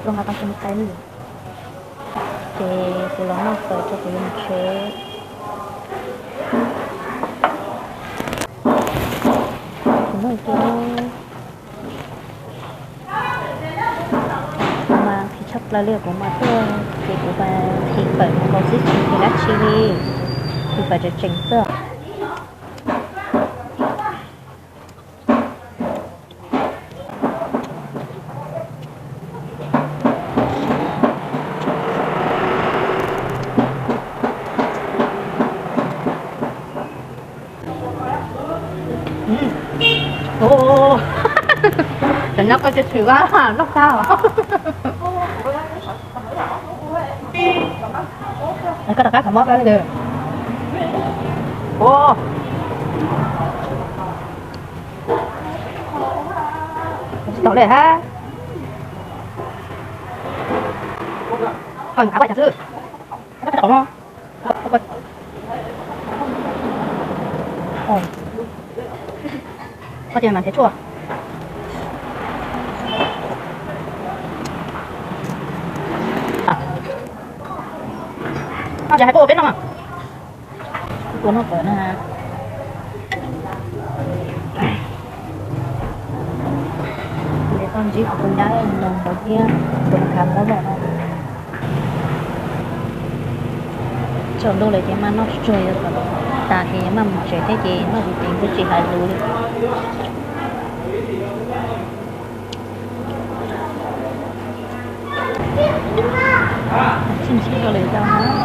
Tuaj nqa tau cov me tais ne. Ces kuv los noj fawm tso kuv yuav mus tsev. Kuv noj ib pliag. Kuv mas nqhis tshaj plaws li, kuv mas tuaj ces kuv mas nqhis fawm mus nkaus xwb tsis nqhis dab tsi li. Nqhis fawm tseem tseem xwb. Cov nyob koj cia tshwm a, loj tag. Koj rov qab khav mob koj li. Tsis tau li hab. Koj khav vaj cas xwb. Koj tias mas nrhiav tshuaj. Koj tsis hais koj ua peb noj. Kuv tuaj noj fawm na. Ces koj ntsib kuv tus nyab noo ntawd thiab tus khav mob no. Tsaus ntuj lawm ces maj noj tsuag tsuag yuav kom tas ces yuav maj mus tsev thiab ces noj tiv tiv twb tsis hais lus li. Tsis ntsib rau lwm zaus na.